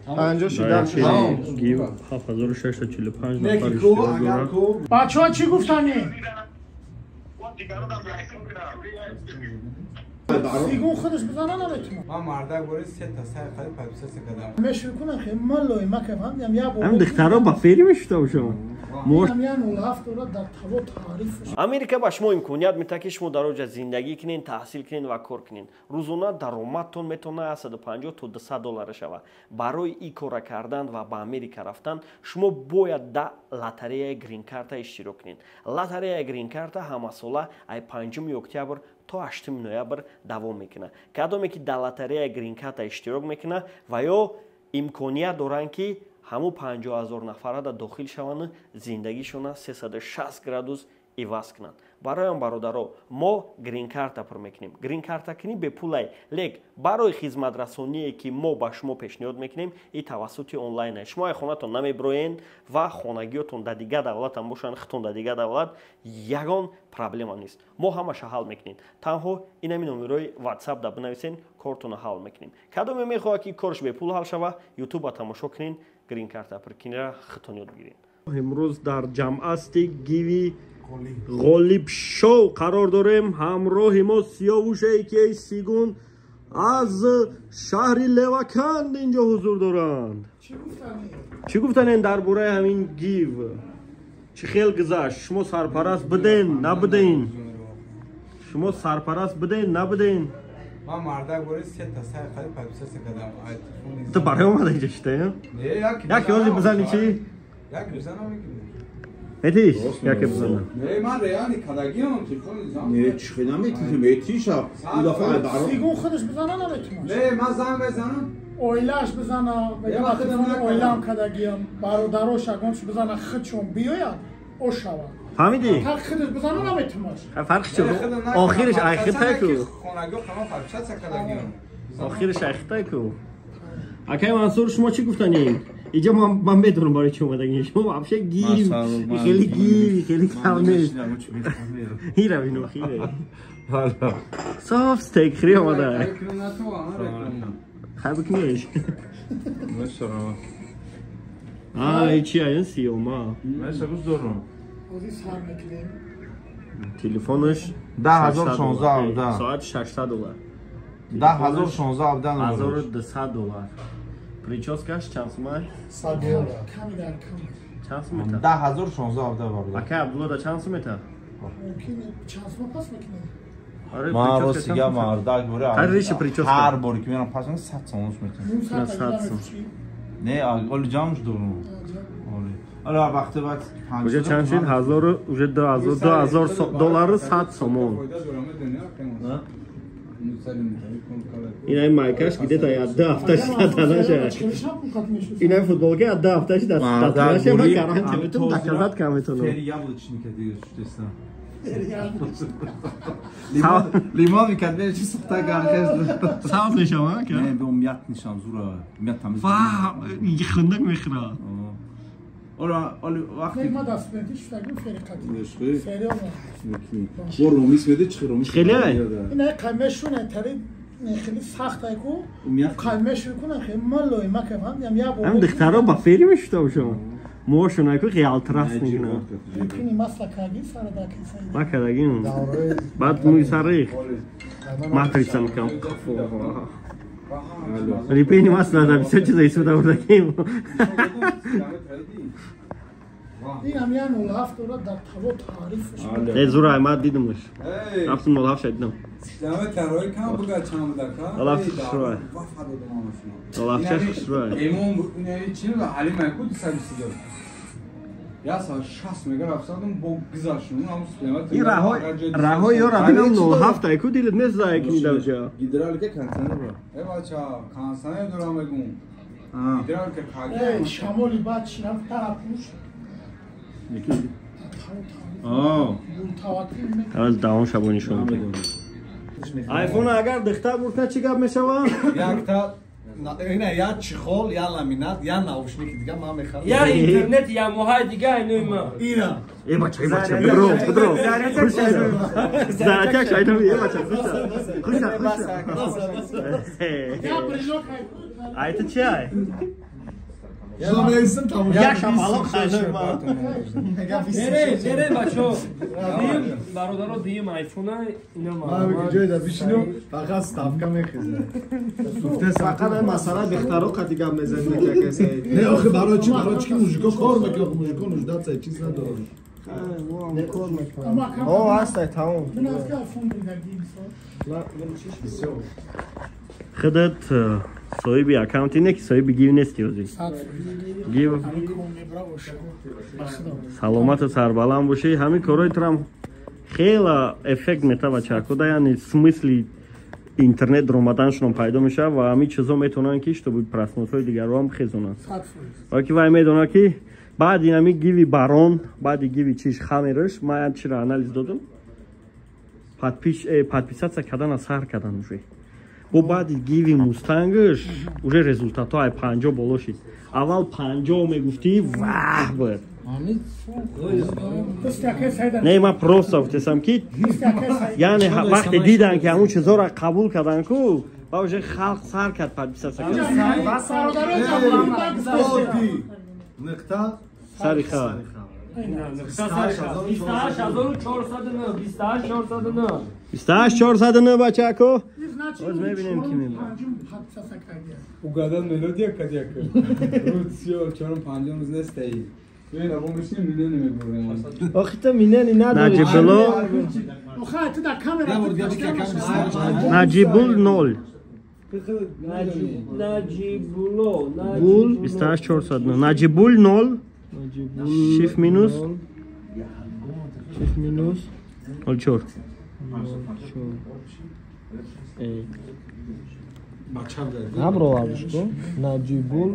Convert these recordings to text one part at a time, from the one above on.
56 гив 7645 нафар иштирок дорад. Бачаҳо чӣ гуфтанӣ? Сигун худаш бизана наметавонад. Ман мардак бори се та сай қади подписаться кардам. Мешукунам хе ман лоима кардам, я бо. Ҳам духтаро ба фери мешута бошам. Америка ба шумо имконият медиҳад, ки шумо дар оҷа зиндагӣ кунед, таҳсил кунед ва кор кунед. Рӯзона даромадтон метавонад 150 то 200 доллар шавад. Барои ин кора кардан ва ба Америка рафтан шумо бояд дар лотареяи грин-карта иштирок кунед. Лотареяи грин-карта ҳамасола ай 5 октябр то 8 ноябр давом мекунад. Кадоме ки дар лотареяи грин-карта иштирок мекунад ва ё имконият доранд, ки ҳамун 50 000 нафара да дохил шаванд, зиндагишона 360 градус иваз кунанд. Бароям бародаро, мо грин-карта пур мекунем. Грин-карта кунӣ бепулай, лек барои хизматрасоние, ки мо ба шумо пешниҳод мекунем, и тавассути онлайн. Шумо ай хонатон намеброен ва хонагиётон дар дигар давлатам бошанд, худтон дар дигар давлат, ягон проблема нест. Мо ҳамаша ҳал мекунем. Танҳо инами номерои WhatsApp да бинависен, кортонро ҳал мекунем. Кадоме мехоҳад, ки корш бепул ҳал шава, ютуба тамошо кунен, грин-карта пуркунира худтон ёд бигиред. Имрӯз дар ҷамъасти гиви Ғолиб шоу қарор дорем. Ҳамроҳи мо Сиёвуше ки Сигун аз шаҳри Леваканд инҷо ҳузур доранд. Чӣ гуфтанен дар бораи ҳамин гив? Чӣ хел гузашт? Шумо сарпараст буден, набуден? Шумо сарпараст буден, набуден? Ман мардак бори се та сай қади подписаться кардам. Ту барои омада инҷо шита? Яке ози бизани чӣ? Яке бизанам мекунем. Метиш? Яке бизанам. Не, ман реали кадагиам, телефони зам. Не, чӣ наметиши, метиша. У дафъа баро. Сигун худаш бизана наметавонад. Не, ман зан мезанам. Оилааш бизана, оилаам кадагиам, бародарош ягонш бизана, худшон биёяд, о шавад. Фаҳмидӣ? Худаш бизана наметавонад. Фарқ чӣ? Охириш айхитай ку. Хонагиҳо ҳама подписаться кадагиам. Охириш айхитай ку. Акай Мансур, шумо чӣ гуфтанед? Иҷо ман медонам барои чӣ омадагӣ. Шумо вообще гив, хеле гив, хеле кам нест. Ира вино хире. Соф стейк хри омада. Хай бикунеш. А, чи аян сиёма. Телефонаш 10016 17. Соат 600 доллар. 10016 17. 1200 доллар. Прическаш чанд сумай? 100 доллар. Ками дар кам. Чанд сум мета? 10016 17 бародар. Ака Абдулло да чанд сум мета? Мумкин чанд сум пас мекунӣ? Оре, ман рост гап мардак боре. Ҳар риши прическа. Ҳар бори ки мерам пас 100 сом метам. 100 сум. Не, оли ҷамъш дорум. Оли. Оли вақти баъд 5 уже чанд шид? 1000 уже 2000 2000 доллар 100 сомон. Ин майкаш где-то я 2 ҳафта шида танаша. Ин футболка я 2 ҳафта шида танаша, ман гарантия метавонам, доказать кам метавонам. Фери яблочника дига шудесан. Лимон мекард, мери чи сухта гархез. Сабз мешавад, ка? Не, бо мят нишам зура, мят тамиз. Ва, хундак мехӯрад. Ора, оли вақти Ма даст меди шудагим фери қадим. Фери омад. Бо ромис меди чи ромис? Хеле? Ин қаймешуне тари хеле сахт айку. Қаймеш мекунам, хеле ман лоима кардам, я бо. Ҳам духтаро ба фери мешута бошам. Мошон айку ялтырас мекунад. Мумкин масла кардӣ сара дар кисаи. Ма кардагим. Баъд мӯи сарих. Матрица мекунам. Репейни масла да бисёр чиза истифода бурдагим. Ин ҳам я 07 дорад дар таво таъриф. Не, зура, ман дидамш. Рафтам 07 ша дидам. Дама тарои кам буга чанд будака? 07 хушрӯй. 07 хушрӯй. Эмон ин чи Ҳалим айку 222. Я са 60 мега рафтадам бо гузаштум. Ҳамун система. Ин раҳои ёра бинам 07 айку дилит месза ки давҷа. Гидралика кондиционер ба. Э бача, кондиционер дорам мегум. Гидралика каги. Э, шамоли бад чи рафт тарафуш. Аз давом шабо нишон медиҳем. Айфон агар духтар бурд чӣ гап мешавад? Якта ина я чехол, я ламинат, я наушники дига ман мехарам. Я интернет, я моҳай дига инои ма. Ина. Э бача, э бача, бро, бро. Зарятяк шайдам, э бача, хуша. Хуша, хуша. Я брелок. Ай ту чи ай? Як шапалоқ хайной ма. Мере бачо. Бародаро диим айфона ина ма. Ман ҷой да бишинам, фақат ставка мехезам. Фақат масала духтаро қати гап мезанӣ ки касе. Не, охи барои чӣ? Барои чӣ ки мужико кор мекунад, мужико нуждаться чиз надорад. Кор мекунад. О, ҳастай тамом. Худат соҳиби аккаунти не ки соҳиби гив нести ҳозир. Гив саломату сарбаланд бошӣ. Ҳамин корҳои турам хела эффект метава чакода, яъне смысли интернет ромаданшон пайдо мешавад ва ҳамин чизо метавонанд ки чтобы просмотрҳои дигарро хезонанд. Ки вай медонад ки баъди ҳамин гиви барон, баъди гиви чиш хамераш, ман як чиро анализ додам. Подписаться кардана сар кардан уже. Бо баъди гиви мустангаш уже результатҳо ай 50 боло шид. Аввал 50 мегуфтӣ, ваҳ буд. Не, ман просто гуфтесам ки яъне вақте дидан ки ҳамун чизоро қабул кардан ку, ва уже халқ сар кард подписаться кардан. Сари хабар. 28409 28409 бачако. Боз мебинем ки мебарад. Угадан мелодия кадяка. Рӯз сиёр чорум панҷум рӯз нестаи. Охи ту минени надорӣ. Наҷибулло. Наҷибул 0. Наҷибулло. 28409. Наҷибул 0. Shift минус. Shift минус 04. Набровардиш ку? Наҷибул.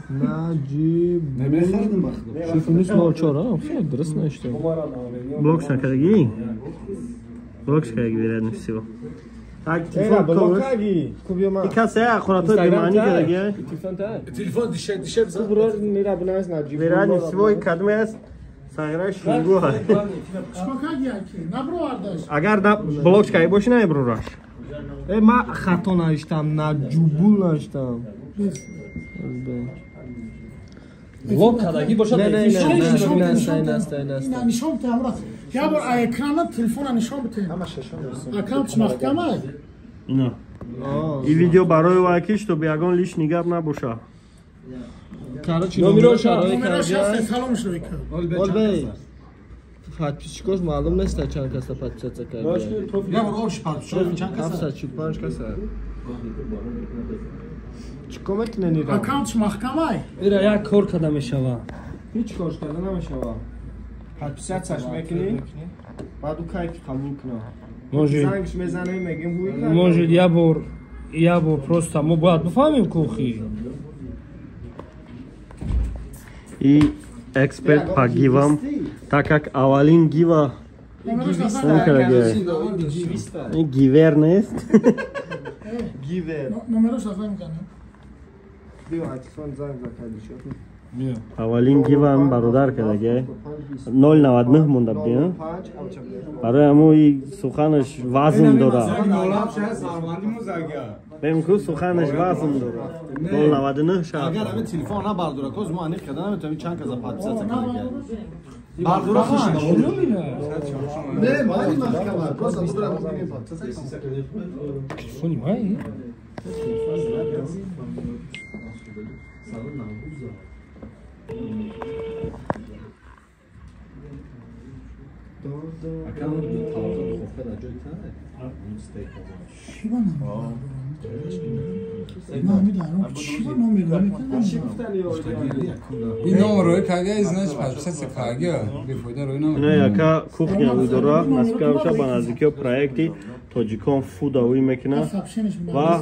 Наҷибул. Shift минус 04, хеле дуруст навиштем. Блокш накардагӣ? Блокш кардагӣ, вероятно всего. Так, телефон блокаги. И касе аккуратно бемаъни кардагӣ. Телефон дишеб за. Вероятно всего и кадме аст. Сағира шунгу ҳа. Агар на блокш кардагӣ боши намеброраш. Э, ман хато навиштам, Наҷубул навиштам. Блок кардагӣ бошад. Не, не, не, не, нишон бите амра. Я бор экрана телефона нишон бите. Аккаунт маҳкама. Ино. И видео барои вай ки чтобы ягон лишний гап набоша. Короче, номерош саломш рӯй кар. Олбей. Подписчикош маълум нест чанд каса подписаться карда. Я бор общий подписчикош чанд каса? 745 каса. Чӣ кор мекунед ира? Аккаунт маҳкама. Ира як кор карда мешава. Ҳеҷ кор карда намешава. Подписаться мекунӣ, баъд ӯ кай ки қабул кунад. Зангш мезанем, мегем ҳуй. Может, я бор просто мо бояд бифаҳмем кухи. И эксперт по гивам, так как аввалин гива гивер нест. Гивер. Номерош занг мезанем. Биё, телефон занг закардӣ шуд. Аввалин гивам бародар кардаги 0,99 монда буди. Барои ҳамои суханаш вазн дорад. Бем ку суханаш вазн дорад. 0,99 шавад. Агар ҳамин телефон набардора, коз мо аниқ карда наметавонем чанд каза подписаться карда. Бардора хуш не, мани маҳкама, коз абудра мумкин подписаться. Телефони май? Ин ном рӯй карда, значит подписаться карда, бефоида рӯй намекунад. Ино яка кухня дора, наздика боша ба наздикиҳо проекти тоҷикон фуда ӯй мекунад ва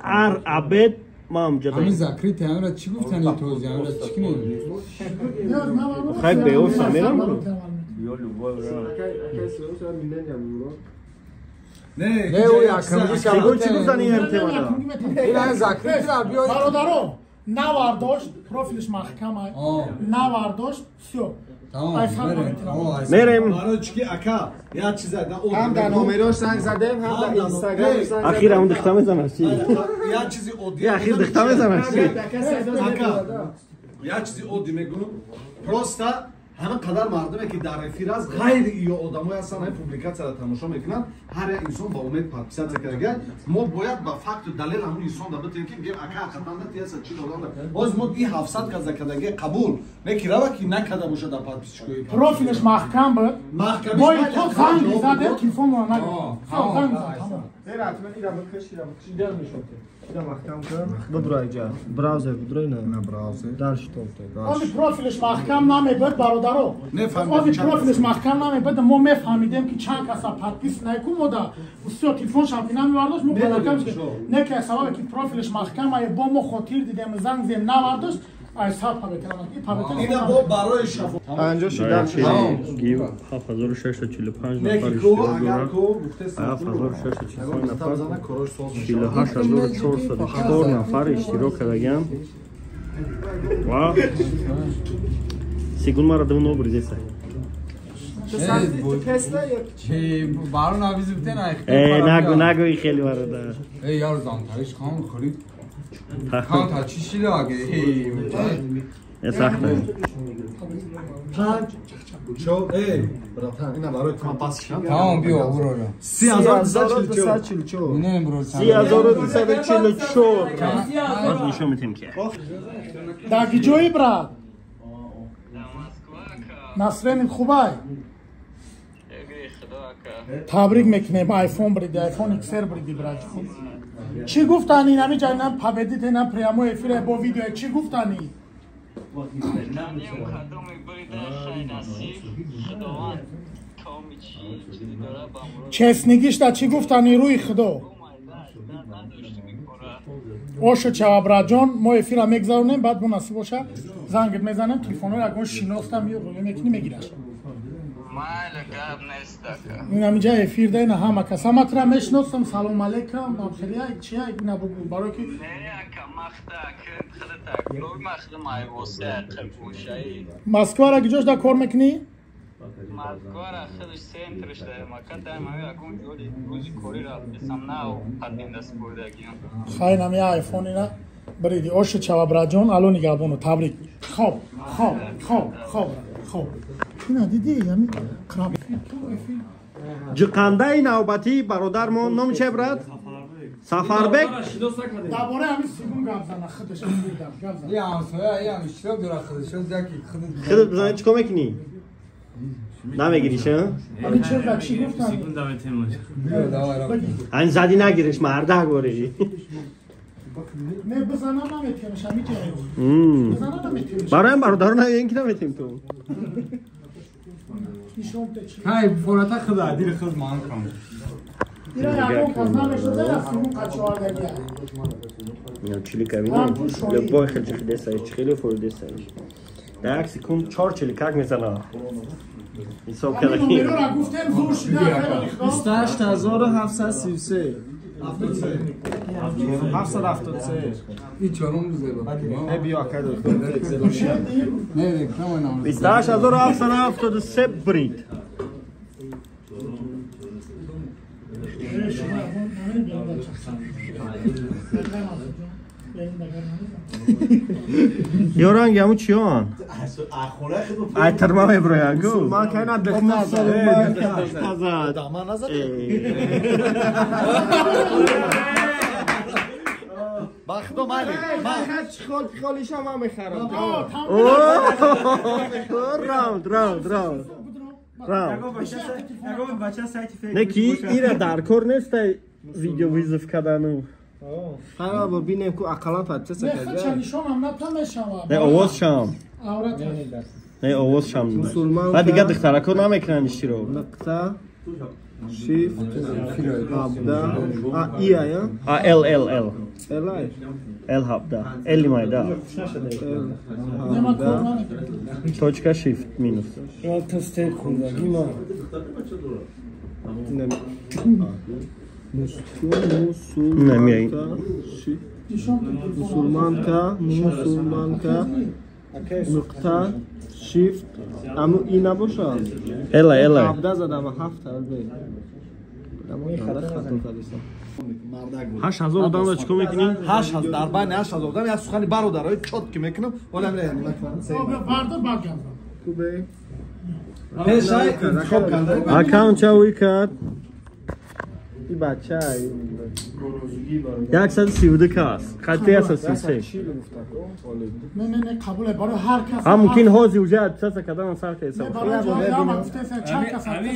ҳар обед ман ҷада. Ҳамин закрити ҳамра чӣ гуфтани този ҳамра чӣ кунем? Хай беоса мерам. Не, чӣ гуфтани ин темада? Ин закрити биё. Бародаро, навардошт, профилш маҳкама. Навардошт, всё. Мерем. Барои чӣ ки ака, як чиз ҳам дар номерош занг задем, ҳам дар инстаграм занг задем. Ахир ҳам дихта мезанаш чӣ? Як чизи оддӣ. Ахир дихта мезанаш чӣ? Ака, Як чизи оддӣ мегӯям, просто ҳама қадар мардуме ки дар эфир аст, ғайри ё одамое ҳастанд, ҳамин публикатсияро тамошо мекунанд, ҳар як инсон ба умед подписатсия карда. Мо бояд ба факту далел ҳамун инсон да битем ки мегем ака ҳақиқатан да тиаса чӣ додам. Боз мо и 700 каза кардаги қабул мекирава ки накарда бошад дар подписчикои. Профилаш маҳкам буд. Маҳкамиш бо то занг задем, телефонро нагирифт. Занг зад. Ира маҳкам кун. Бубрай ҷа. Браузер будрай на. На браузер. Дальше топте. Ози профилаш маҳкам намебуд, бародаро. Ози профилаш маҳкам намебуд, мо мефаҳмидем ки чанд каса подпис накун мода. Усё телефоншам ки намевардошт, мо падаркам не ки сабабе ки профилаш маҳкам ае бо мо хотир дидем, занг зем навардошт. Ай сад пабетелам. И пабетел. Ина бо барои шафо. 56 гив 7645 нафар иштирок дорад. 7645 нафар 48404 нафар иштирок кардагианд. Ва Сигун мара дувно бризеса. Барон авизи битен ай. Нагу нагу и хели бародар. Эй яр замтариш кам хӯрид. Кам та чӣ шида аге? Э сахта. 5 4 эй братан, ина барои ту ман пас шам. Тамом биё буро. 3244. Не бро. 3244. Боз нишон медиҳем ки. Дар киҷои брат? Насрин хубай? Табрик мекунем, айфон бриди, айфон XR бриди брат. Чӣ гуфтани инами ҷанам победит инам прямо эфир бо видео чӣ гуфтани? Честнигишта чӣ гуфтани рӯи худо? Ошо чава братҷон, мо эфира мегзаронем, баъд бо насиб боша зангит мезанем, телефонҳои ягон шиноста мекунӣ мегираш. Ин ҳаминҷа эфир да ина ҳама кас ҳама тра мешиносам. Салом алейкум, абхелия чия ина бугу барои ки Москвара киҷош да кор мекунӣ? Хай нами айфон ина бриди. Ошо чава братҷон, ало нигаҳбону табрик. Хоб хоб хоб хоб хоб. Ина диди ҳами краб. Ҷиқандаи навбатӣ бародармон номи че брат? Сафарбек. Дар бораи ҳамин сигун гап зана, худаш гап зана. И ҳамсоя, и ҳам иштирок дора худаш, яки худаш. Худат бизани чикор мекунӣ? Намегириш, а? Ҳамин чиза чӣ гуфтам? Ҳамин зади нагириш, мардак борежи. Не бизана наметемиш, ҳамин ҷо. Бизана наметемиш. Барои бародарон ин ки наметем ту. Ҳай, фората худа, дили худ ман кам. Ира ягон кас намешнозад, аз сигун қачовардагия. Чилика бинем. Любой хел чихидеса, хеле форидеса. Дар як секунд 4 чиликак мезана. Ҳисоб карда. Номероро гуфтем зур шуда. 28733. 773. И чорум зеба. Не биё ака дор. Не, не, кам 28773 брид. Ё ранги ҳамун чиён? Ай тирма меброян гу. Ман кайна дихта зад. Даман назад. Ба худо майли. Ман чихол пихолиша ман мехарам. Раунд, раунд, раунд. Раунд. Не ки ира дар кор нестай видео вызов кардану. Ҳама бо бинем ку ақаллан подписка Не худша нишонам натамешавад. Не овоз шам. Не овоз шам. Ва дигар духтарако намекунанд иштирок. Нуқта Shift 17 А И а А Л Л Л. Л ай. Л 17. Л майда. Точка Shift минус. Я тестер хундаги ма. Мусулманка, мусулманка, нуқта, Shift, аму и набошад? Эла, эла. 17 задам, 7 албе. 8000 одам чикор мекунӣ? 8000 дар байни 8000 одам як сухани бародарои чот ки мекунам, вале амра яъне бардор баргардам. Кубе. Пешай интихоб карда. Аккаунт ча кард? И бача 132 кас. Хати 133. Не не не қабул барои ҳар кас. Ҳам мумкин ҳозир уже отписаться кардан сар кардаса. Ами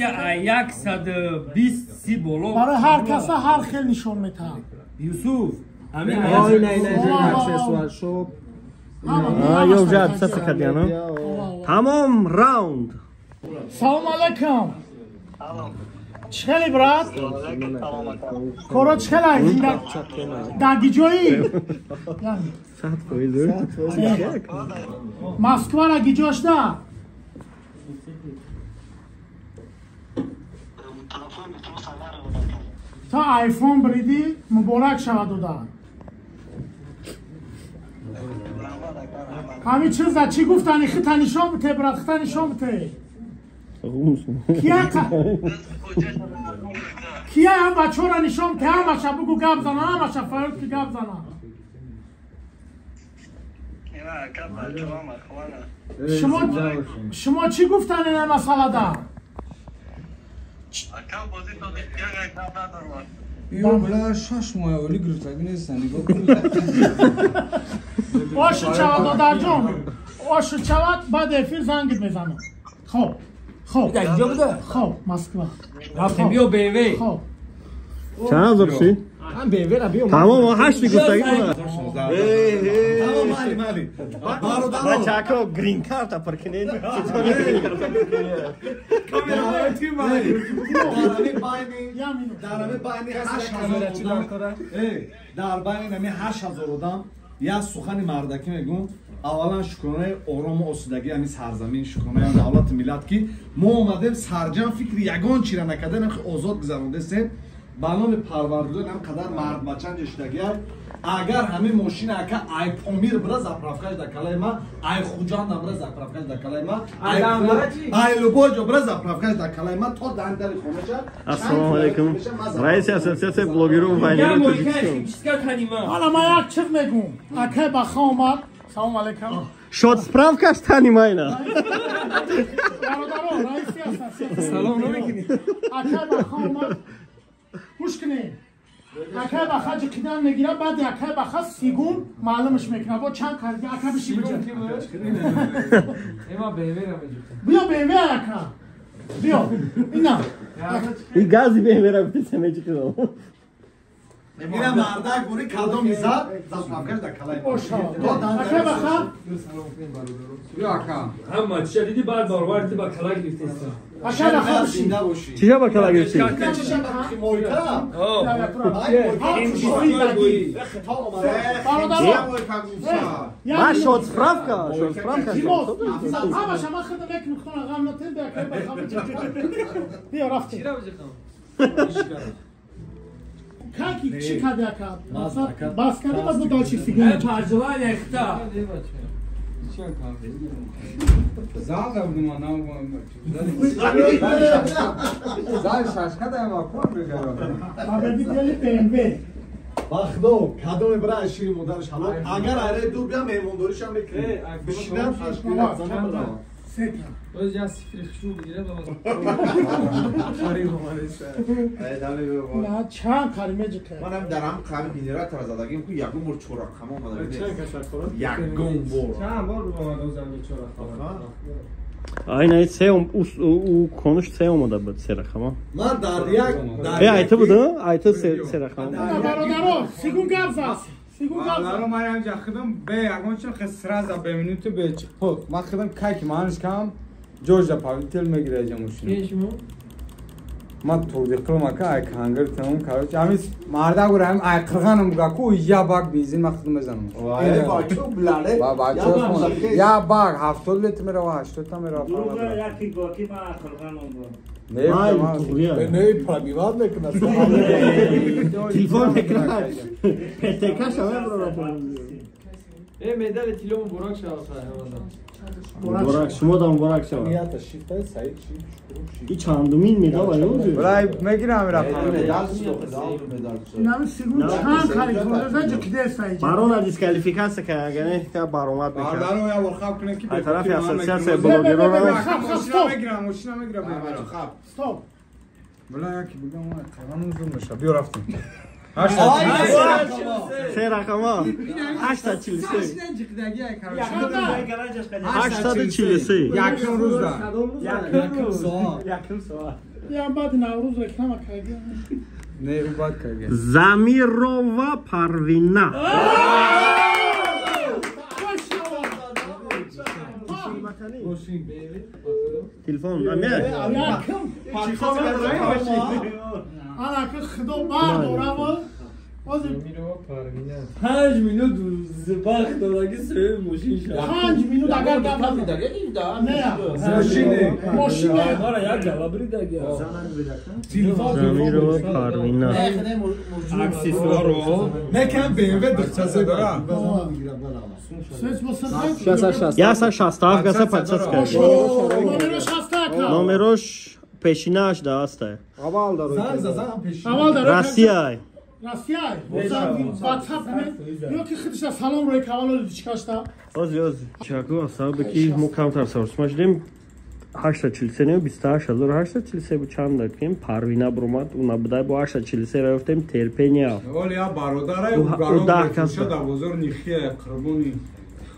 120 боло. Барои ҳар кас ҳар хел нишон метаҳад. Юсуф, ами ай не не аксессуар шоп. А ё уже отписаться кардян. Тамом раунд. Салом алейкум. Чхели брат? Коро чхела дар гиҷоӣ? Москвара гиҷошда? Та айфон биридӣ муборак шавад дода. Ҳамин чиза чӣ гуфтани хита нишон бите брат, хита нишон бите. Кия ҳам бачаҳоро нишон бите, ҳамаша бугу гап зана, ҳамаша фарёд ки гап зана. Шумо чӣ гуфтан ин масъалада? Ё бля 6 моҳ аввали гирифтагӣ нестан, нигоҳ кун. Ошу чавад додарҷон, ошу чавад, баъд эфир зангит мезанам. Хоб. Хоб. Хоб, Москва. Рафтем биё BMW. Хоб. Чанд ҳазор ши? Ҳам BMW ра биё. Тамом, 8 гуфтагӣ. Тамом, мали, мали. Бародаро. Бачако грин карта пур кунед. Дар байни ҳами 8000 одам як сухани мардакӣ мегӯм. Аввалан шукронаи орому осудагӣ ҳамин сарзамин, шукронаи давлату миллат ки мо омадем сарҷам фикри ягон чира накарда, озод гузарондесем. Ба номи Парвардигор ҳам қадар мардбачанҷ шудагиа. Агар ҳамин мошина ака ай Помир бира заправкаш дар калаи ма, ай Хуҷанда бира заправкаш дар калаи ма, ай любой ҷо бира заправкаш дар калаи ма то дар дари хонаша. Ассалому алайкум. Раиси ассотсиатсияи блогерон ва вайнерон Тоҷикистон. Ҳала ман як чиз мегӯм. Акай баха омад. Салом алейкум. Шот справкаш тани майна. Бародаро, раиси ассотсиатсия. Салом намекунӣ. Акай баха омад. Гӯш кунед. Акай баха ҷиқидан мегирад, баъди акай баха сигун маълумаш мекунад. Бо чанд карди ака биши биҷа. Ема BMW-ра меҷухтам. Биё BMW ака. Биё. Ина. И гази BMW-ра гуфтеса меҷиқидам. Ина мардак бури кадом мизад, заправкаш дар калаи. Акай баха. Биё ака. Ҳама чиша диди баъд баробар ти ба кала гирифтеста. Акай баха биши. Чиша ба кала гирифтӣ? Ма шот справка, шот справка. Ҳамаша ман худам мекунам, худам ғам натен, биё акай баха биҷа. Биё рафтем. Каки чӣ карди ака? Бас карди баъд бо дальше сигун. Пожелания хита. Зал будем, а нам зал шашка даем, а кор мегарам. Победители BMW. Бахдо, кадоме бира шири модараш ҳалол. Агар айраи дур биям меҳмондоришам мекунем. Бишинам шашка зана бира. Сета. Боз я сифри хшу бигирам. На чанд қари меҷиқа. Манам дар ҳам қави генератор задагим ку ягон бор чора қам омада. Ягон бор. Чанд бор омада замин чора қам. Айна се у конуш се омада буд се рақама. Ман дар як айта буд, айта се рақама. Бародаро, сигун гап зад. Бародаро, ман ҳамҷа худам бе ягон чиз хес сразу бе минуту бе чиқпуқ. Ман худам кай ки манаш кам ҷоҷа павител мегира иҷа мошина. Ман тордиқилам ака ай кангир тамом короче ҳамин мардак бура ҳамин ай қирғанам буга ку я бак бензин ман худам мезанам. Я бак 70 литр мерава 80 та мерава. Не пробивать мекунад. Телефон мекунад. ПТК шава брора. Медали тилло муборак шавад. Муборак шумо да муборак шавад. И чандумин медал аёзи? Валай мегирам рафтам. Инами сигун чанд харид кардаса ҷикидеса иҷа. Барона дисквалификатсия кардагане ка баромад мекард. Бародаро я бор хаб кунед ки аз тарафи ассотсиатсияи блогерон мегирам, мошина мегирам. Стоп. Валай яки бигам қадам зур меша. Биё рафтем. Се рақама 843. 843. Якум рӯзда. Якум соат. Я баъди Наврӯз реклама кардем. Не, ӯ баъд кардем. Замирова Парвина. Телефон амир. Ана ки худо бардораву. 5 минут вақт додаги соҳиби мошин шад. 5 минут агар гап не. Мошине. Мара як гала бридаги. Замирова Парвина. Аксессуаро. Не кам BMW духчазе дора. 167 каса подписка. Номерош пешинааш да аста. Аввал дар Россия. Россия. WhatsApp не? Ё ки худша салом рӯи кавало личкашта. Ози ози. Чаку асабе ки мо камтар сарсма шудем. 843 не 28843 бу чанд дакем Парвина бромад уна будай бо 843 ра ёфтем терпения. Вале я бародарай У даҳ кас дар бозор нихия қурбони.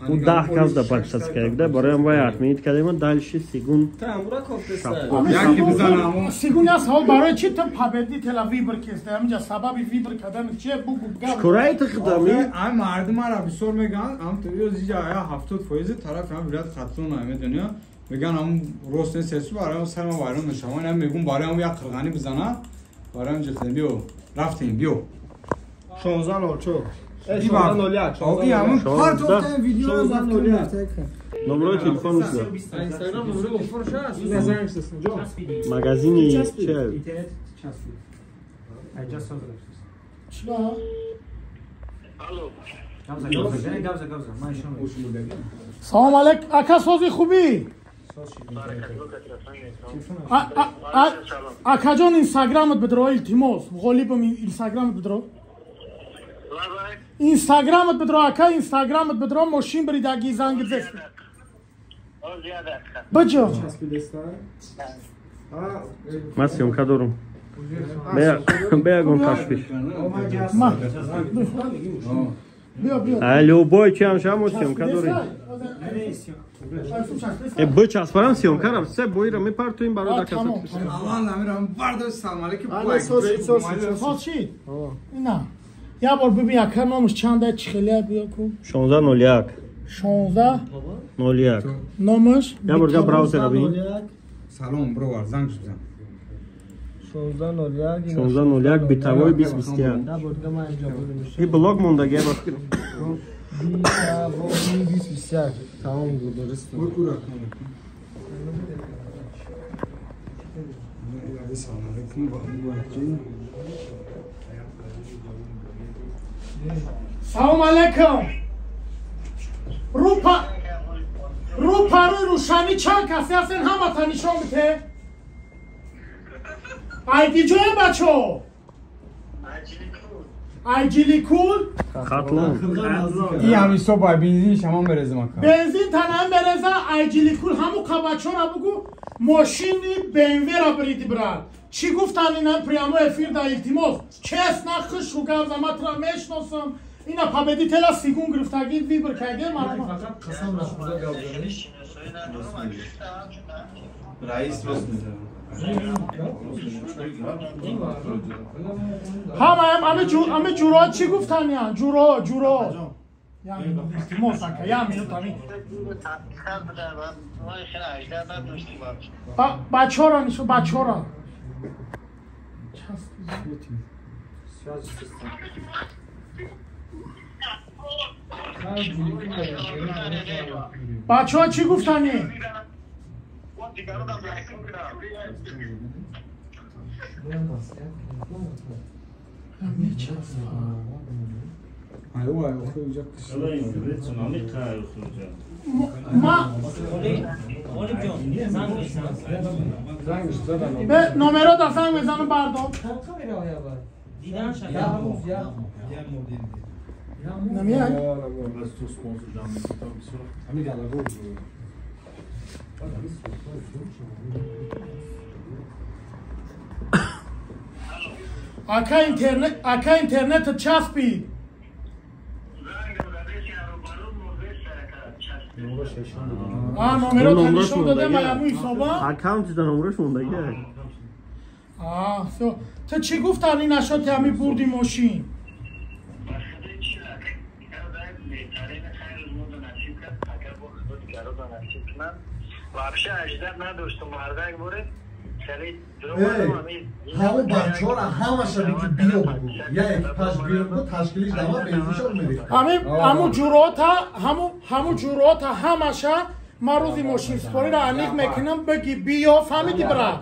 У 10 кас да подписаться карда бароям вай отменить кардем дальше сигун. Яки бизанам. Сигун я савол барои чи ту победителя выбор кесте? Ҳаминҷа сабаби выбор кардан чие? Бугу гап. Чикораи ту хидами? Ай мардум ара бисёр меган, ам ту ё зиҷа я 70% тараф ҳам вилоят Хатлон медонӣ. Меган ам рост нест сесу бароям сар ма вайрон мешавам. Ам мегум бароям як қирғани бизана. Бароям ҷихтем биё. Рафтем биё. 1604. 1601. Оги ҳамун партофтем видео 1601. Номерои телефон шуда. Инстаграм номерои телефонш ҳаст. Магазини че? Чиба? Салом алейк, ака сози хубӣ? Акаҷон инстаграмат бидро илтимос. Ғолибам инстаграмат бидро. Инстаграмат бидро ака, инстаграмат бидро мошин бридаги занг зест. Баҷо. Ман съёмка дорам. Беягон ташвиш. Любой чи ҳам шава мо съёмка дорем. Бичаспарам съёмкарам се боира мепартоим барои дакаса. Аввал намирам бардош салом алейкум. Соз шид? Ина. Я бор бибин ака номаш чанда чи хеле биё ку? 1601. 1601. Номаш? Номаш? Я бор га браузера бин. Салом бровар занг бизан. 1601. 1601 битавой 2021. И блог мондаги ба фикр. Битавой 2021. Тамом дуруст. Салом алейкум. Рӯпарӯи рӯшанӣ чанд касе ҳастен ҳамата нишон бите? Айдиҷое бачо? Айҷиликул? Хатлон. И ҳамисо бай бензин шама мерезам ака. Бензин тана мереза Айҷиликул ҳаму қабачора бугу мошини БМВ-ра бриди брат. Чӣ гуфтан ина прямо эфир да илтимос. Честно хушру гап за ман тура мешносам. Ина победителя сигун гирифтагӣ выбор карде ман. Қасам нахӯрда гап занӣ. Раис рост мезанад. Ҳамаам ами ҷуро чӣ гуфтан ян? Ҷуро, ҷуро. Илтимос ака, як минут ами. Бачора нишо, бачора. Бачаҳо чӣ гуфтанӣ? ما به نمره دا زنگ بزنم بردار نمیای؟ اکا اینترنت چسبید نمره نشون داده من حسابا اکانت دا نمرش مونده. تو چی گفتن این نشاطی همی بردی ماشین؟ همه بچه ها را همه که بیا بگو یا اکپاش بیا بگو تشکیلش دما بنزیش رو میده همون جورات همون جورات همشه من روزی ماشین سپاری را انیق میکنم بگی بیا فهمیدی برا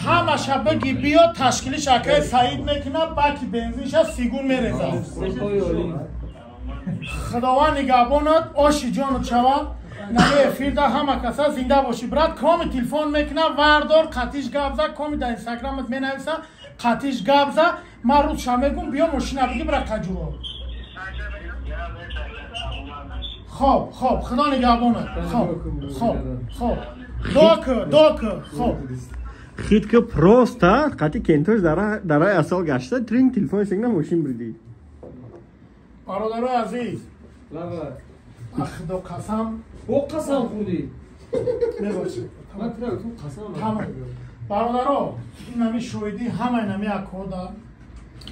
همشه بگی بیا تشکیلش اکای سعید میکنم بکی بنزینش سیگون میرزه. خداوند نگهبانت آشی جانت شود نمی افیر ده همه کسا زنده باشی برات کامی تلفن میکنه وردار قطیش گبزه کامی در اینستاگرامت مینویسه قطیش گبزه من روز شب میگم بیا ماشین بگی برات تجربه. خب خب خدا نگهبانت. خب خب خب داک خب خید که پروستا قطی کنتوش درای اصال گشته ترین تلفن سگنه ماشین بردی. برادرای عزیز خدا قسم با قسم خوردی میباشید من قسم تمام برادرها این نمی شویدی همه نمی اکودا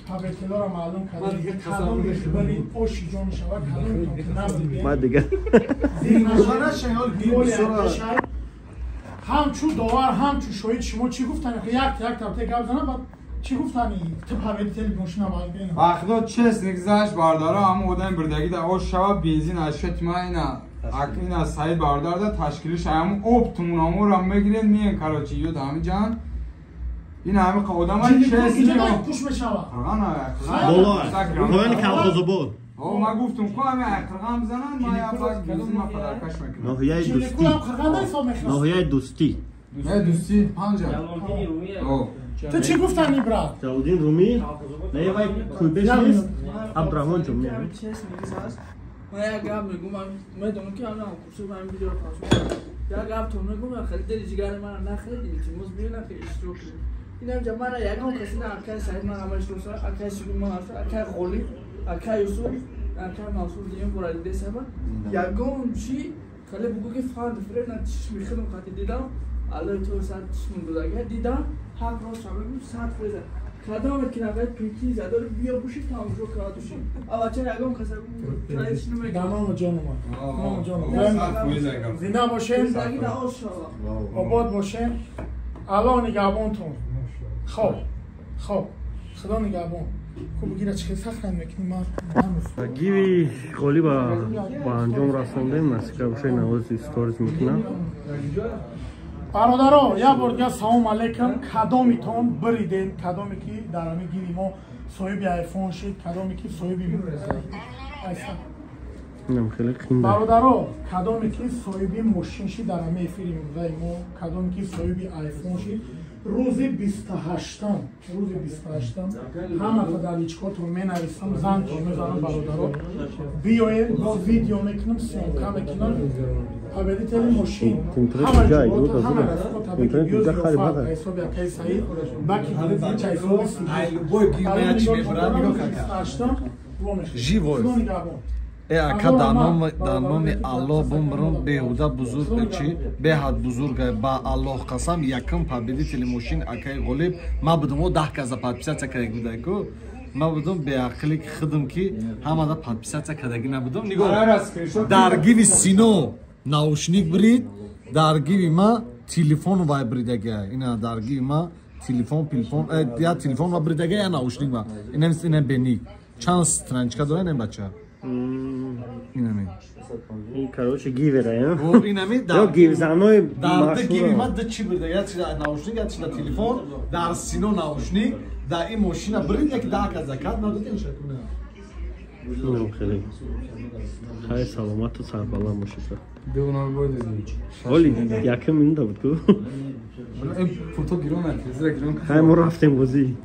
پابتلا را معلوم کرد دیگه کدام ولی اوشی جان شود کدام که نبودی ما دیگه همچو داور همچو شوید شما چی گفتن که یک یک تا گپ زنم بعد چی گفتنی تو پابتل ماشین باید بینم وقتا چس نگذشت بردارا هم آدم بردگی در آش شود بنزین اشت ما اینا اینا سعید بردار ده تشکیلش هم اوب تمونامو را میگیرن میان کراچی یود همین جان این همه آدم های چس کش میشود بالا پایین کالخوزوبود او ما گفتم کو همه قرغم بزنن ما یا باز بنزین ما پدرکش میکنم ناحیه دوستی ناحیه دوستی نه دوستی پنجه تو چی گفتنی براد؟ جلالدین رومی نه وای کوبش نیست عبدالرحمن جون میاد من یک گپ میگم من میدونم که الان کوسو من ویدیو رو پاس یک گپ تو میگم خیلی دل جگر من نخرید التماس بیو نخی اشتراک اینم جمع من یکم کسی نه اکای سعید من همش دوست اکای سیگون من هست اکای غلی اکای یوسف اکای منصور دیگه برای دیسه من یکم چی خیلی بگو که فاند فرد نه چشمی خودم قطعی دیدم الله تو سر چشم بزرگه دیدم حق را شما 100% کدام که نقد پیتی زده رو بیا بوشی تماشا کرد اول چه یکم کسی ترایش نمیگه تمام جانم تمام جانم زنده باشین آباد باشین الله نگهبانتون. خب خب خدا نگهبان خب بگیره چه سخت میکنی ما گیوی غالی با انجام رسوندیم نسیکا باشه نواز ستوریز میکنم. برادرها یک بار دیگه سلام علیکم. کدامیتون بریدین کدامی که در همین گیری ما صاحب آیفون شد کدامی که صاحب برادرها کدامی که صاحب ماشین شد در همین افیر امروزه ما کدامی که صاحب آیفون شد روز 28 روز 28 همه در لیچکاتون می نویسم زنگ میزنم برادرها بیاین با ویدیو میکنم سیمکا میکنم پابدیتل ماشین همه جوات همه رفقات تبیگ حساب اکای سعید باکی دیگه چای حساب ژیوی اکا در نام الله بمرم بهوده بزرگ چی بهد بزرگ با الله قسم یکم پابدیتل ماشین اکای غالب ما بدم او 10 کزا подписаться карда بوده کو ما بدم به عقلی خودم که همه دا подписаться کردگی نبودم. نگاه در گیوی سینو наушник برید در گیوی ما تلفن وای بریدگه اینا در گیوی ما تلفن پلفون یا تلفن و بریدگه یا наушник ما اینم بنی چند страничка داره این بچه اینمی این короче گیوره اینمی یا گیو زنای در گیوی ما د چی بریده یا چی наушник یا چی تلفن در سینو наушник در این ماشین برید یک ده کز زکات ندادین شکونه. Инам хеле. Хай, саломату сарбаланд бошед. 2-0 бой додем. Оли якм минута буд ку. Пурто гирон, телевизора гирон. Хай, мо рафтем бозӣ.